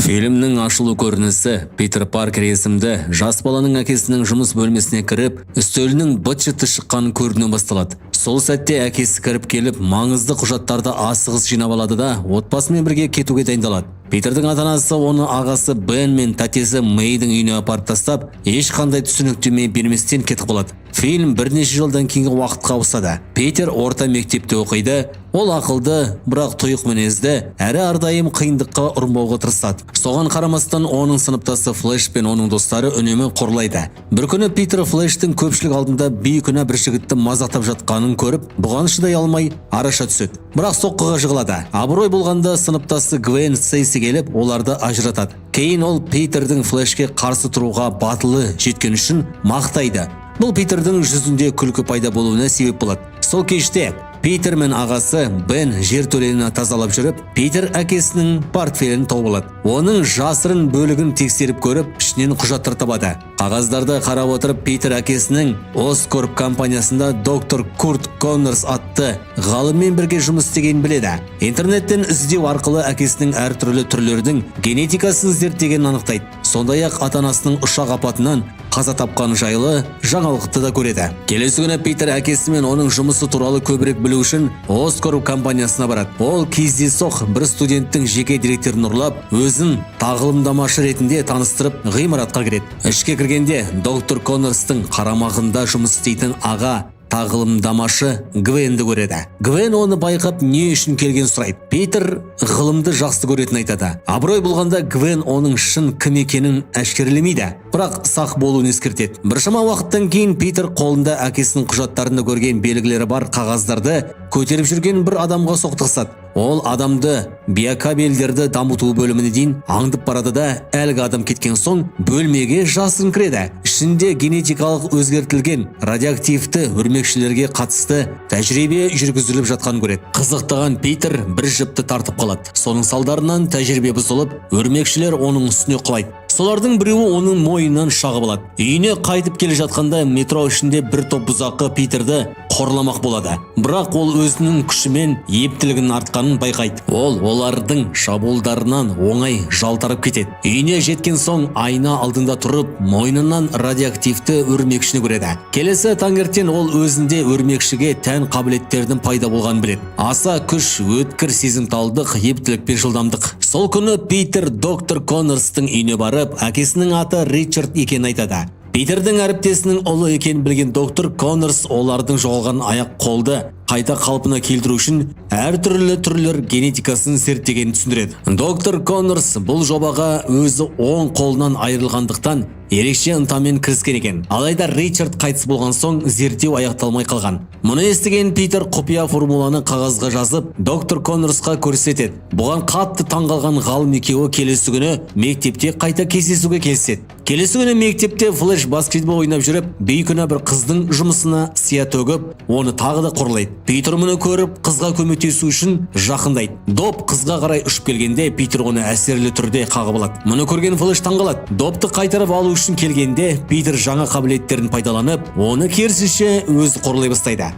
Фильмнің ашылу көрінісі Питер Паркер есімді жас баланың әкесінің жұмыс бөлмесіне кіріп, үстелінің быт-шыты шыққанын көруінен басталады. Сол сәтте әкесі кіріп келіп, маңызды құжаттарды асығыс жинап алады да, отбасымен бірге кетуге дайындалады. Питердің ата-анасы оны ағасы Бен мен тәтесі Мэйдің үйіне апарып тастап, ешқандай түсініктеме берместен кетіп қалады. Фильм бірнеше жылдан кейінгі уақытқа ауысады. Питер орта мектепте оқиды. Ол ақылды, бірақ тұйық мінезді, әрі әрдайым қиындыққа ұрынбауға тырысады. Соған қарамастан, оның сыныптасы Флэш пен оның достары үнемі қорлайды. Бір күні Питер Флэштің көпшілік алдында бейкүнә бір жігітті мазақтап жатқанын көріп, бұған шыдай алмай араша түседі. Бірақ соққыға жығылады. Абырой болғанда, сыныптасы Гвен Стейси келіп, оларды ажыратады. Кейін ол Питердің Флэшке қарсы тұруға батылы жеткен үшін мақтайды. Бұл Питердің жүзінде күлкі пайда болуына себеп болады. Сол кеште Питер мен ағасы Бен жертөлені тазалап жүріп, Питер әкесінің портфелін тауып алады. Оның жасырын бөлігін тексеріп көріп, ішінен құжаттар табады. Қағаздарды қарап отырып, Питер әкесінің Оскорп компаниясында доктор Курт Коннорс атты ғалыммен бірге жұмыс істегенін біледі. Интернеттен іздеу арқылы әкесінің әртүрлі түрлердің генетикасын зерттегенін анықтайды. Сондай-ақ ата-анасының ұшақ апатынан қаза тапқаны жайлы жаңалықты да көреді. Келесі күні Питер әкесі мен оның жұмысы туралы көбірек білу үшін Оскорп компаниясына барады. Ол кездейсоқ бір студенттің жеке деректерін ұрлап, өзін тағылымдамашы ретінде таныстырып, ғимаратқа кіреді. Ішке кіргенде доктор Коннорстың қарамағында жұмыс істейтін аға тағылымдамашы Гвенді көреді. Гвен оны байқап, не үшін келгенін сұрайды. Питер ғылымды жақсы көретінін айтады. Абырой болғанда, Гвен оның шын кім екенін әшкерелемейді, бірақ сақ болуын ескертеді. Біршама уақыттан кейін Питер қолында әкесінің құжаттарында көрген белгілері бар қағаздарды көтеріп жүрген бір адамға соқтығысады. Ол адамды биокабельдерді дамыту бөліміне дейін аңдып барады да, әлгі адам кеткен соң бөлмеге жасырын кіреді. Ішінде генетикалық өзгертілген радиоактивті өрмекшілерге қатысты тәжірибе жүргізіліп жатқанын көреді. Қызықтаған Питер бір жіпті тартып қалады. Соның салдарынан тәжірибе бұзылып, өрмекшілер оның үстіне құлайды. Солардың біреуі оның мойнынан шағып алады. Үйіне қайтып келе жатқанда метро ішінде бір топ бұзақы Питерді қорламақ болады. Бірақ ол өзінің күшімен ептілігінің артқанын байқайды. Ол олардың шабуылдарынан оңай жалтарып кетеді. Үйіне жеткен соң айна алдында тұрып, мойнынан радиоактивті өрмекшіні көреді. Келесі таңертең ол өзінде өрмекшіге тән қабілеттердің пайда болғанын біледі. Аса күш, өткір сезімталдық, ептілік пен жылдамдық. Сол күні Питер доктор Коннорстың үйіне барып, әкесінің аты Ричард екенін айтады. Питердің әріптесінің ұлы екенін білген доктор Коннорс олардың жоғалған аяқ қолды қайта қалпына келтіру үшін әртүрлі түрлер генетикасын зерттегенін түсіндіреді. Доктор Коннорс бұл жобаға өзі оң қолынан айырылғандықтан ерекше ынтамен кіріскен екен. Алайда Ричард қайтыс болған соң зерттеу аяқталмай қалған. Мұны естіген Питер құпия формуланы қағазға жазып, доктор Коннорсқа көрсетеді. Бұған қатты таңғалған ғалым екеуі келесі күні мектепте қайта кездесуге келіседі. Келесі күні мектепте Флэш баскетбол ойнап жүріп, бейкүнә бір қыздың жұмысына сия төгіп, оны тағы да қорлайды. Питер мұны көріп, қызға көмектесу үшін жақындайды. Доп қызға қарай ұшып келгенде, Питер оны әсерлі түрде қағып алады. Мұны көрген Флэш таңғалады. Допты қайтарып алу үшін келгенде, Питер жаңа қабілеттерін пайдаланып, оны керісінше өзі қорлай бастайды.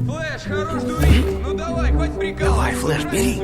Флэш, хорош дурить! Ну давай, хватит прикалываться! Давай, Флэш, бери.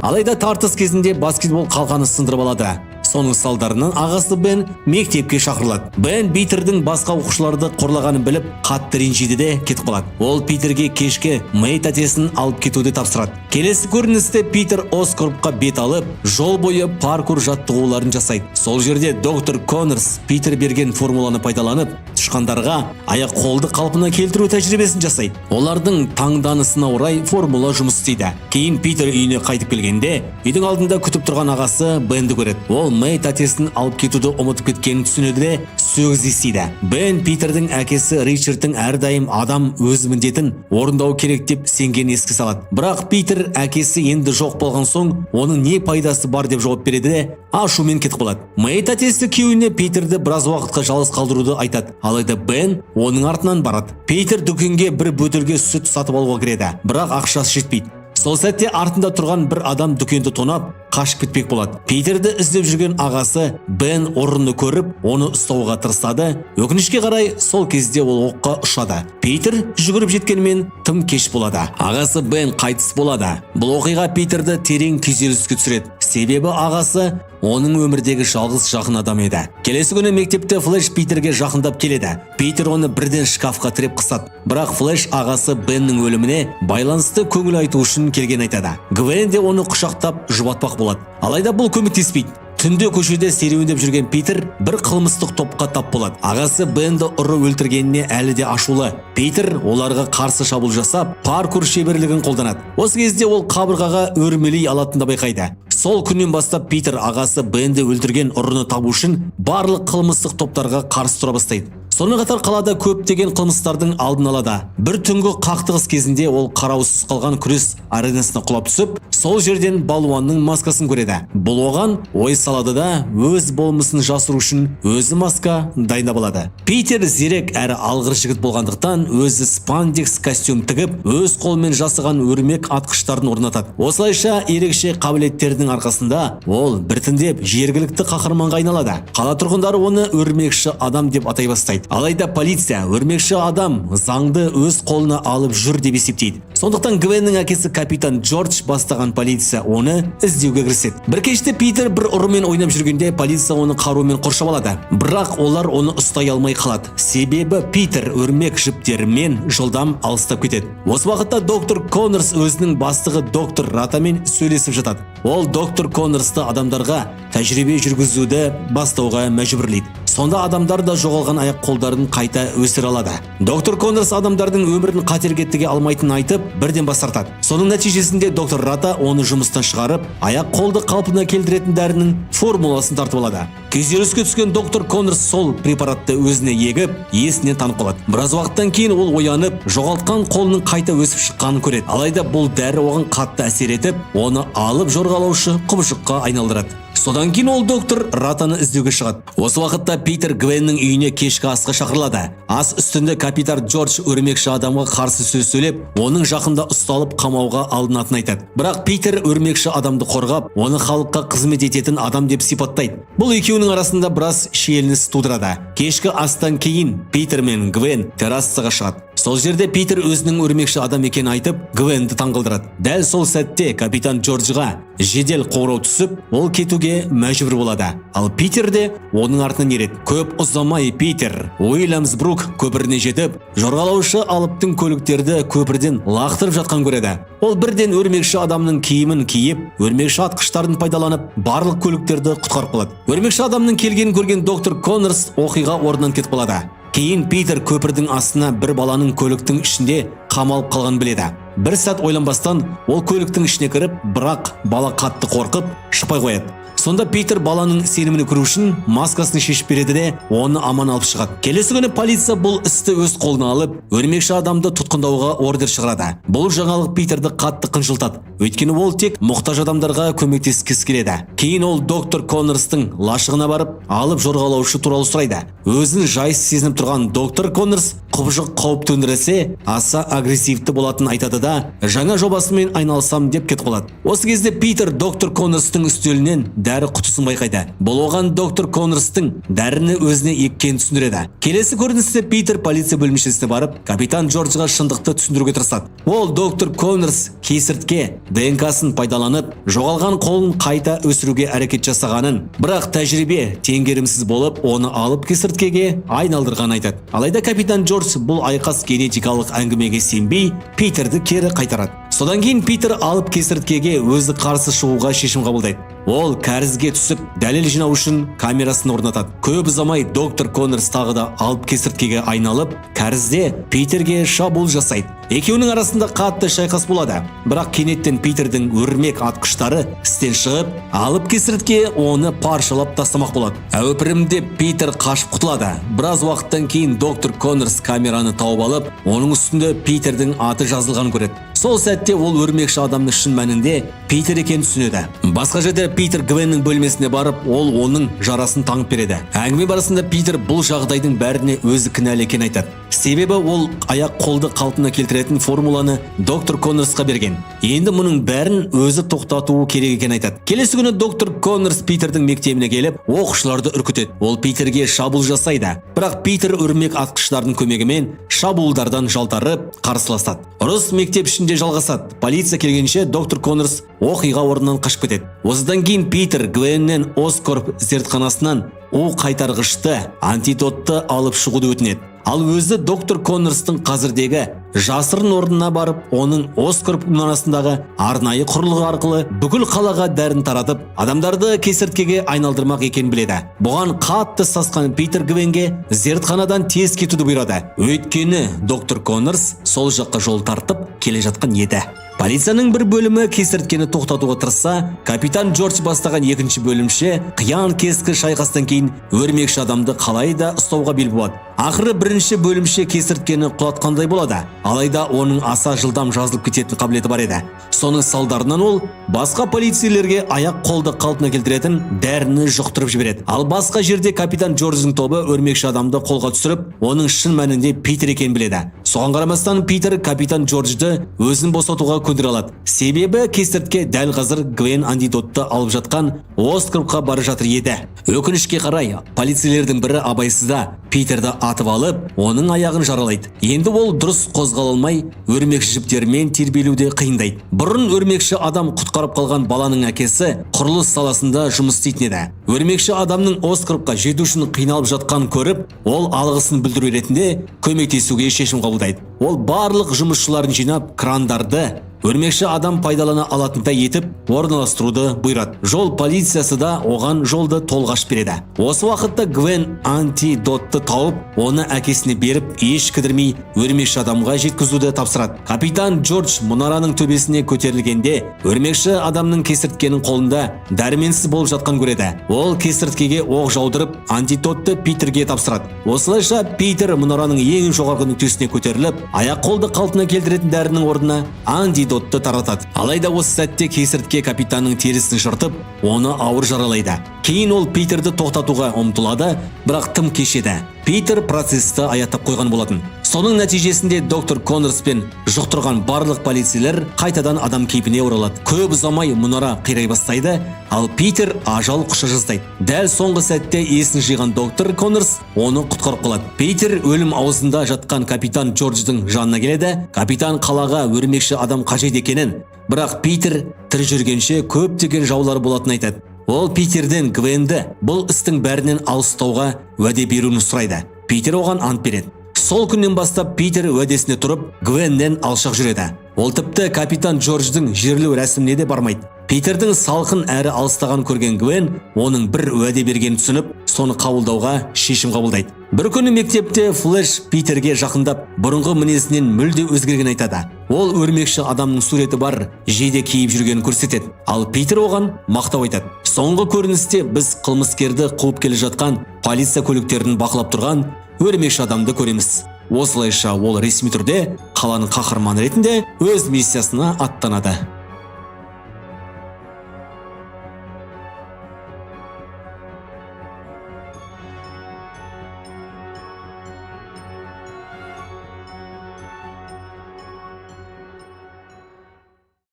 Алайда тартыс кезінде баскетбол қалқаны сындырып алады. Соның салдарынан ағасы Бен мектепке шақырылады. Бен Питердің басқа оқушыларды қорлағанын біліп, қатты ренжиді де кетіп қалады. Ол Питерге кешке Мэй тәтесін алып кетуді тапсырады. Келесі көріністе Питер Оскорпқа бет алып, жол бойы паркур жаттығуларын жасайды. Сол жерде доктор Коннорс Питер берген формуланы пайдаланып, тышқандарға аяқ қолды қалпына келтіру тәжірибесін жасайды. Олардың таңданысына орай, формула жұмыс істейді. Кейін Питер үйіне қайтып келгенде, үйдің алдында күтіп тұрған ағасы Бенді көреді. Ол Мэй тәтесін алып кетуді ұмытып кеткенін түсінеді де, сөгіс естиді. Бен Питердің әкесі Ричардтың әрдайым адам өз міндетін орындау керек деп сенгенін еске салады. Бірақ Питер әкесі енді жоқ болған соң, оның не пайдасы бар деп жауап береді де, ашумен кетіп қалады. Мэй тәтесі күйеуіне Питерді біраз уақытқа жалғыз қалдыруды айтады. Алайда Бен оның артынан барады. Питер дүкенге бір бөтелке сүт сатып алуға кіреді, бірақ ақшасы жетпейді. Сол сәтте артында тұрған бір адам дүкенді тонап, Қашып кетпек болады. Питерді іздеп жүрген ағасы Бен ұрыны көріп, оны ұстауға тырысады. Өкінішке қарай, сол кезде ол оққа ұшады. Питер жүгіріп жеткенімен, тым кеш болады. Ағасы Бен қайтыс болады. Бұл оқиға Питерді терең күйзеліске түсіреді, себебі ағасы оның өмірдегі жалғыз жақын адам еді. Келесі күні мектепте Флэш Питерге жақындап келеді. Питер оны бірден шкафқа тіреп қысады. Бірақ Флэш ағасы Беннің өліміне байланысты көңіл айту үшін келген айтады. Гвен де оны құшақтап жұбатпақ болады. Алайда бұл көмектеспейді. Түнде көшеде серуендеп жүрген Питер бір қылмыстық топқа тап болады. Ағасы Бенді ұры өлтіргеніне әлі де ашулы. Питер оларға қарсы шабуыл жасап, паркур шеберлігін қолданады. Осы кезде ол қабырғаға өрмелей алатынын да байқайды. Сол күннен бастап Питер ағасы Бенді өлтірген ұрыны табу үшін барлық қылмыстық топтарға қарсы тұра бастайды. Сонымен қатар қалада көптеген қылмыстардың алдын алады. Бір түнгі қақтығыс кезінде ол қараусыз қалған күрес аренасына құлап түсіп, сол жерден балуанның маскасын көреді. Бұл оған ой салады да, өз болмысын жасыру үшін өзі маска дайындап алады. Питер зерек әрі алғыр жігіт болғандықтан, өзі спандекс костюм тігіп, өз қолымен жасаған өрмек атқыштарын орнатады. Осылайша ерекше қабілеттерінің арқасында ол біртіндеп жергілікті қаһарманға айналады. Қала тұрғындары оны Өрмекші адам деп атай бастайды. Алайда полиция Өрмекші адам заңды өз қолына алып жүр деп есептейді. Сондықтан Гвеннің әкесі капитан Джордж бастаған полиция оны іздеуге кіріседі. Бір кеште Питер бір ұрымен ойнап жүргенде, полиция оны қарумен қоршап алады. Бірақ олар оны ұстай алмай қалады, себебі Питер өрмек жіптерімен жылдам алыстап кетеді. Осы уақытта доктор Коннорс өзінің бастығы доктор Ратамен сөйлесіп жатады. Ол доктор Коннорсты адамдарға тәжірибе жүргізуді бастауға мәжбүрлейді. Сонда адамдар да жоғалған аяқ қолдарын қайта өсіре алады. Доктор Коннорс адамдардың өмірін қатерге тіге алмайтынын айтып, бірден бас тартады. Соның нәтижесінде доктор Рата оны жұмыстан шығарып, аяқ қолды қалпына келтіретін дәрінің формуласын тартып алады. Күйзеліске түскен доктор Коннорс сол препаратты өзіне егіп, есінен танып қалады. Біраз уақыттан кейін ол оянып, жоғалтқан қолының қайта өсіп шыққанын көреді. Алайда бұл дәрі оған қатты әсер етіп, оны алып жорғалаушы құбыжыққа айналдырады. Содан кейін ол доктор Ратаны іздеуге шығады. Осы уақытта Питер Гвеннің үйіне кешкі асқа шақырылады. Ас үстінде капитан Джордж өрмекші адамға қарсы сөз сөйлеп, оның жақында ұсталып, қамауға алынатынын айтады. Бірақ Питер өрмекші адамды қорғап, оны халыққа қызмет ететін адам деп сипаттайды. Бұл екеуінің арасында біраз шиеленіс тудырады. Кешкі астан кейін Питер мен Гвен террасаға шығады. Сол жерде Питер өзінің өрмекші адам екенін айтып, Гвенді таңғалдырады. Дәл сол сәтте капитан Джорджға жедел қоңырау түсіп, ол кетуге мәжбүр болады. Ал Питер де оның артынан ереді. Көп ұзамай Питер Уильямсбрук көпіріне жетіп, жорғалаушы алыптың көліктерді көпірден лақтырып жатқан көреді. Ол бірден өрмекші адамның киімін киіп, өрмекші атқыштарын пайдаланып, барлық көліктерді құтқарып қалады. Өрмекші адамның келгенін көрген доктор Коннорс оқиға орнынан кетіп қалады. Кейін Питер көпірдің астына бір баланың көліктің ішінде қамалып қалғанын біледі. Бір сәт ойланбастан ол көліктің ішіне кіріп, бірақ бала қатты қорқып, шықпай қояды. Сонда Питер баланың сеніміне кіру үшін маскасын шешіп береді де, оны аман алып шығады. Келесі күні полиция бұл істі өз қолына алып, өрмекші адамды тұтқындауға ордер шығарады. Бұл жаңалық Питерді қатты қынжылтады, өйткені ол тек мұқтаж адамдарға көмектескісі келеді. Кейін ол доктор Коннорстың лашығына барып, алып жорғалаушы туралы сұрайды. Өзін жайсыз сезініп тұрған доктор Коннорс құбыжық қауіп төндірсе, аса агрессивті болатынын айтады да, жаңа жобасымен айналысам деп кетіп қалады. Осы кезде Питер доктор Коннорстың үстелінен дәрі құтысын байқайды. Бұл оған доктор Коннорстың дәріні өзіне еккенін түсіндіреді. Келесі көріністе Питер полиция бөлімшесіне барып, капитан Джорджға шындықты түсіндіруге тырысады. Ол доктор Коннорс кесіртке ДНК-сын пайдаланып, жоғалған қолын қайта өсіруге әрекет жасағанын, бірақ тәжірибе теңгерімсіз болып, оны алып кесірткеге айналдырғанын айтады. Алайда капитан Джордж бұл айқас генетикалық әңгімеге сенбей, Питерді кері қайтарады. Содан кейін Питер алып кесірткеге өзі қарсы шығуға шешім қабылдайды. Ол кәрізге түсіп, дәлел жинау үшін камерасын орнатады. Көп ұзамай доктор Коннорс тағы да алып кесірткеге айналып, кәрізде Питерге шабуыл жасайды. Екеуінің арасында қатты шайқас болады. Бірақ кенеттен Питердің өрмек атқыштары істен шығып, алып кесіртке оны паршалап тастамақ болады. Әупірімдеп Питер қашып құтылады. Біраз уақыттан кейін доктор Коннорс камераны тауып алып, оның үстінде Питердің аты жазылғанын көреді. Сол сәтте ол өрмекші адамның шын мәнінде Питер екенін түсінеді. Басқа жерде Питер Гвеннің бөлмесіне барып, ол оның жарасын таңып береді. Әңгіме барысында Питер бұл жағдайдың бәріне өзі кінәлі екенін айтады. Себебі ол аяқ қолды қалпына келтіретін дәріні өзі дайындаған. Гвен келтіретін формуланы доктор Коннорсқа берген. Енді мұның бәрін өзі тоқтатуы керек екенін айтады. Келесі күні доктор Коннорс Питердің мектебіне келіп, оқушыларды үркітеді. Ол Питерге шабуыл жасайды. Бірақ Питер өрмек атқыштардың көмегімен шабуылдардан жалтарып, қарсыласады. Ұрыс мектеп ішінде жалғасады. Полиция келгенше доктор Коннорс оқиға орнынан қашып кетеді. Осыдан кейін Питер Гвеннен Оскорп зертханасынан у қайтарғышты, антидотты алып шығуды өтінеді. Ал өзі доктор Коннорстың қазірдегі жасырын орнына барып, оның Оскорп мұнарасындағы арнайы құрылғы арқылы бүкіл қалаға дәрін таратып, адамдарды кесірткеге айналдырмақ екенін біледі. Бұған қатты сасқан Питер Гвенге зертханадан тез кетуді бұйырады. Өйткені доктор Коннорс сол жаққа жол тартып келе жатқан еді. Полицияның бір бөлімі кесірткені тоқтатуға тырысса, капитан Джордж бастаған екінші бөлімше қиян кескі шайқастан кейін өрмекші адамды қалай да ұстауға бел буады. Ақыры бірінші бөлімше кесірткені құлатқандай болады. Алайда оның аса жылдам жазылып кететін қабілеті бар еді. Соның салдарынан ол басқа полицейлерге аяқ қолды қалпына келтіретін дәріні жұқтырып жібереді. Ал басқа жерде капитан Джордждың тобы өрмекші адамды қолға түсіріп, оның шын мәнінде Питер екенін біледі. Соған қарамастан Питер капитан Джорджды өзін босатуға көндіре алады. Себебі кесіртке дәл қазір Гвен антидотты алып жатқан Оскорпқа бара жатыр еді. Өкінішке қарай, полицейлердің бірі абайсызда Питерді атып алып, оның аяғын жаралайды. Енді ол дұрыс қозғала алмай, өрмекші жіптермен тербелуде қиындайды. Бұрын өрмекші адам құтқарып қалған баланың әкесі құрылыс саласында жұмыс істейтін еді. Өрмекші адамның Оскорпқа жету үшін қиналып жатқанын көріп, ол алғысын білдіру ретінде көмектесуге шешім қабылдайды. Ол барлық жұмысшыларын жинап, крандарды өрмекші адам пайдалана алатындай етіп орналастыруды бұйырады. Жол полициясы да оған жолды толық ашып береді. Осы уақытта Гвен антидотты тауып, оны әкесіне беріп, еш кідірмей өрмекші адамға жеткізуді тапсырады. Капитан Джордж мұнараның төбесіне көтерілгенде өрмекші адамның кесірткенің қолында дәрменсіз болып жатқан көреді. Ол кесірткеге оқ жаудырып, антидотты Питерге тапсырады. Осылайша Питер мұнараның ең жоғарғы нүктесіне көтеріліп, аяқ қолды қалпына келтіретін дәрінің орнына антидотты таратады. Алайда осы сәтте кесіртке капитанның терісін жыртып, оны ауыр жаралайды. Кейін ол Питерді тоқтатуға ұмтылады, бірақ тым кеш еді. Питер процесті аяқтап қойған болатын. Соның нәтижесінде доктор Коннорс пен жұқтырған барлық полицейлер қайтадан адам кейпіне оралады. Көп ұзамай мұнара қирай бастайды, ал Питер ажал құша жаздайды. Дәл соңғы сәтте есін жиған доктор Коннорс оны құтқарып қалады. Питер өлім аузында жатқан капитан Джордждың жанына келеді. Капитан қалаға өрмекші адам қажет екенін, бірақ Питер тірі жүргенше көптеген жаулар болатынын айтады. Ол Питерден Гвенді бұл істің бәрінен алыстауға уәде беруін сұрайды. Питер оған ант береді. Сол күннен бастап Питер уәдесіне тұрып, Гвеннен алшақ жүреді. Ол тіпті капитан Джордждың жерлеу рәсіміне де бармайды. Питердің салқын әрі алыстаған көрген Гвен оның бір уәде бергенін түсініп, соны қабылдауға шешім қабылдайды. Бір күні мектепте Флэш Питерге жақындап, бұрынғы мінезінен мүлде өзгерген айтады. Ол өрмекші адамның суреті бар жейде киіп жүргенін көрсетеді. Ал Питер оған мақтау айтады. Соңғы көріністе біз қылмыскерді қуып келе жатқан полиция көліктерін бақылап тұрған өрмекші адамды көреміз. Осылайша ол ресми түрде қаланың қаһарманы ретінде өз миссиясына аттанады.